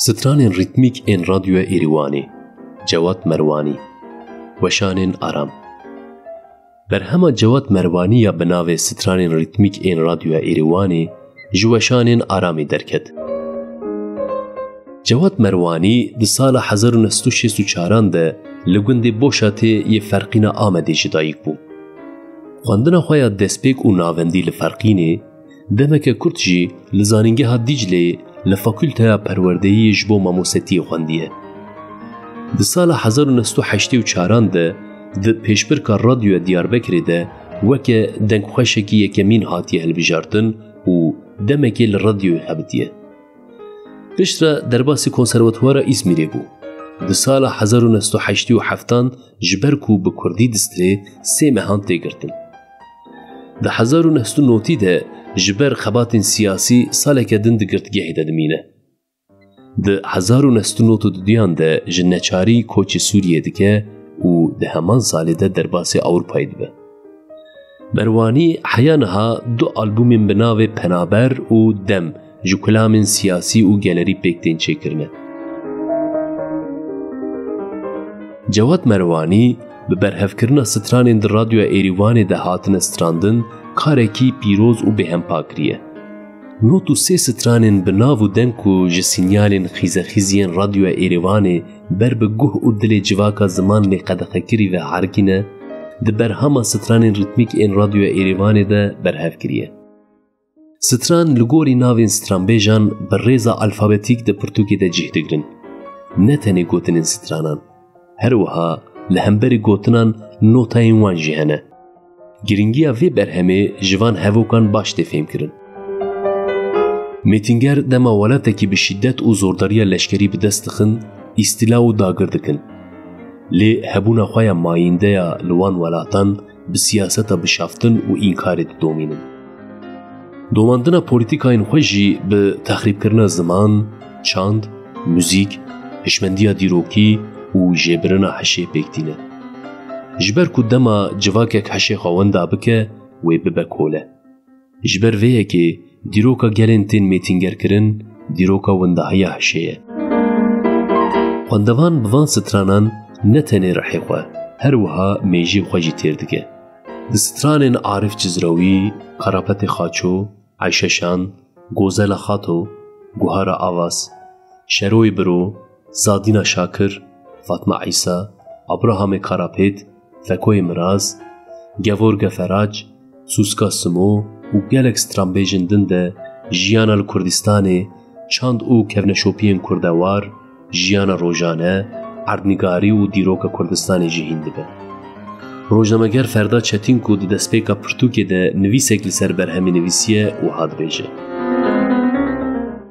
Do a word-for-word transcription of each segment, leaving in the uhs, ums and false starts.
Stranên rîtmîk ên Radyoya Êrîwanê, Cewat Merwanî. Weşanên Aram. Berhema Cewat Merwanî ya bi navê Stranên Rîtmîk ên Radyoya Êrîwanê ji Weşanên Aramê derket. Cewat Merwanî di sala hezar û neh sed û şêst û çaran de li gundê Boşatê yê Ferqîna Amedê ji dayik bû. Xwendina xwe ya destpêk û navendî li Ferqînê, demeke kurt jî li Zanîngeha Dîcleyê li Fakulteya Perwerdeyiyê ji bo mamosetiyê xwendiye. Di sala hezar û neh sed û heştê û çaran de di pêşbirka Radyoya Diyarbekirê de weke dengxweşekî yekemîn hatiye hilbijartin û demekê li radyoyê xebitiye. Piştre derbasî Konservatuwara Îzmîrê bû. Di sala hezar û neh sed û heştê û heftan ji ber ku bi kurdî distrê, sê mehan tê girtin. Di hezar û neh sed û notî de ji ber xebatên siyasî saleke din di girtgehê de dimîne. Di hezar û neh sed û nod û duyan de ji neçarî koçê Sûriyê dike û di heman salê de derbasî Ewropayê dibe. Merwanî heya niha du albûmên bi navê Penaber û Dem ji kulamên siyasî û gelerî pêk tên çêkirine. Cewat Merwanî bi berhevkirina stranên di Radyoya Êrîwanê de hatine strandin, karekî pîroz û bêhempa kiriye. Nod û sê stranên bi nav û deng ku ji sînyalên xîzexîziyên Radyoya Êrîwanê ber bi guh û dilê civaka zimanê qedexekirî ve herikîne, di berhema stranên rîtmîk ên Radyoya Êrîvanê de berhev kiriye. Stran li gorî navên stranbêjan bi rêza alfabetîk di pirtûkê de cih digirin. Ne tenê gotinên stranan, her wiha li hemberî gotinan notayên wan jî hene. Girîngiya vê berhemê ji van hevokan baş tê fêhmkirin. Mêtînger dema welatekî bi şîdet û zordariya leşkerî bi dest dixin, îstîla û dagir dikin. Lê hebûna xwe ya mayîndeya li wan welatan bi siyaseta bişaftin û înkarê didomînin. Domandina polîtîkayên xwe jî bi texrîbkirina ziman, çand, muzîk, hişmendiya dîrokî û jêbirina hişê pêk tîne. Ji ber ku dema civakek hişê xwe winda bike, wê bibe kole. Ji ber vê yekê dîroka gelên tên mêtîngerkirin, dîroka windahiya hişê ye. Xwendevan bi van stranan ne tenê rihê xwe, her wiha mêjiyê xwe jî têr dike. Di stranên Arif Cizrawî, Karapetê Xaço, Ayşe Şan, Gozela Xato, Guhara Avas, Şeroyê Biro, Zadîna Şakir, Fatma Îsa, Abrahamê Karapêt, Fekoyê Miraz, Gevorge Ferac, Sûska Simo û gelek stranbêjên din de jiyana li Kurdistanê, çand û kevneşopiyên kurdewar, jiyana rojane, erdnîgarî û dîroka Kurdistanê jî hîn dibe. Rojnameger Ferda Çetîn ku di destpêka pirtûkê de nivîsek li ser berhemê nivîsiye, wiha dibêje: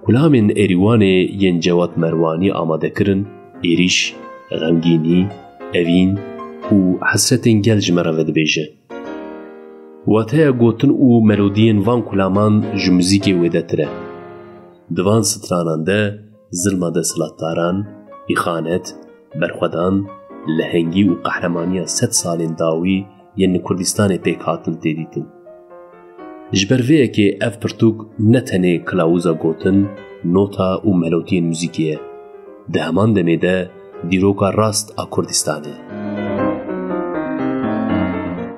Kulamên Êrîwanê yên Cewat Merwanî amade kirin, êrîş, xemgînî, evîn û hesretên gel ji me re vedibêje. Wateya gotin û melodiyên van kulaman ji muzîkê wêdetir e. Di van stranan de zilma desthilatdaran, îxanet, berxwedan, lehengî û qehremaniya sed salên dawî yên li Kurdistanê pêk hatin tê dîtin. Ji ber vê yekê ev pirtûk ne tenê kilawuza gotin, nota û melodiyên muzîkê ye. Di heman demê de dîroka rast a Kurdistanê.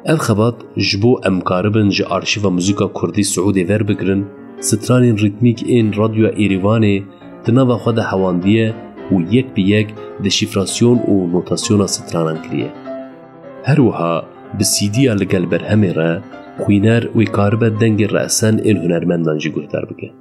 Ev xebat ji bo em karibin ji arşîva muzîka kurdî Siûdê verbigirin, stranên rîtmîk ên Radyoya Êrîvanê di nava xwe de hewandiye û yek bi yek deşîfrasyon û notasyona stranan kiriye. Her wiha bi C D ya li gel berhemê re xwîner wê karibe dengê resen ên hunermendan jî guhdar bike.